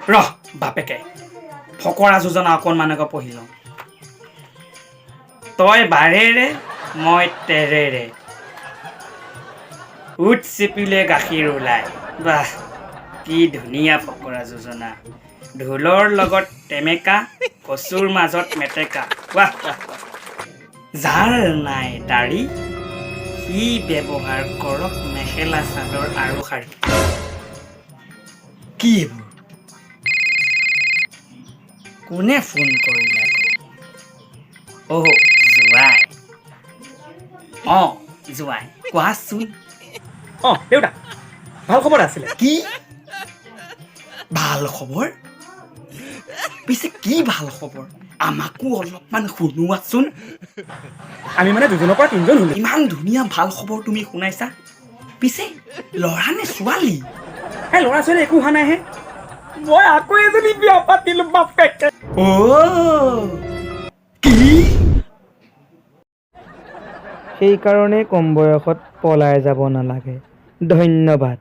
ৰহ বাপেকে, ফকৰা যোজনা অকণমানকে পঢ়ি লওঁ। তই বাৰেৰে, মই তেৰেৰে, ওঁঠ চিপিলে গাখীৰ ওলায়। বাহ, কি ধুনীয়া ফকৰা যোজনা! ঢোলৰ লগত টেমেকা, কচুৰ মাজত মেটেকা। বাহ বাহ বাহ! যাৰ নাই দাড়ি, সি ব্যৱহাৰ কৰক মেখেলা চাদৰ আৰু শাৰী। কি এইবোৰ? কোনে ফোন কৰিলে আকৌ? অ' জোঁৱাই। অঁ জোঁৱাই, কোৱাচোন। অঁ দেউতা, ভাল খবৰ আছিলে। কি ভাল খবৰ? পিছে কি ভাল খবৰ, আমাকো অলপমান শুনোৱাচোন। আমি মানে দুজনৰ পৰা তিনিজন হ'লো। ইমান ধুনীয়া ভাল খবৰ তুমি শুনাইছা, পিছে ল'ৰা নে ছোৱালী? এই ল'ৰা ছোৱালী একো হোৱা নাইহে, মই আকৌ এজনী বিয়া পাতিলো বাপেকে। অ' কি? সেইকাৰণেই কম বয়সত পলাই যাব নালাগে। ধন্যবাদ।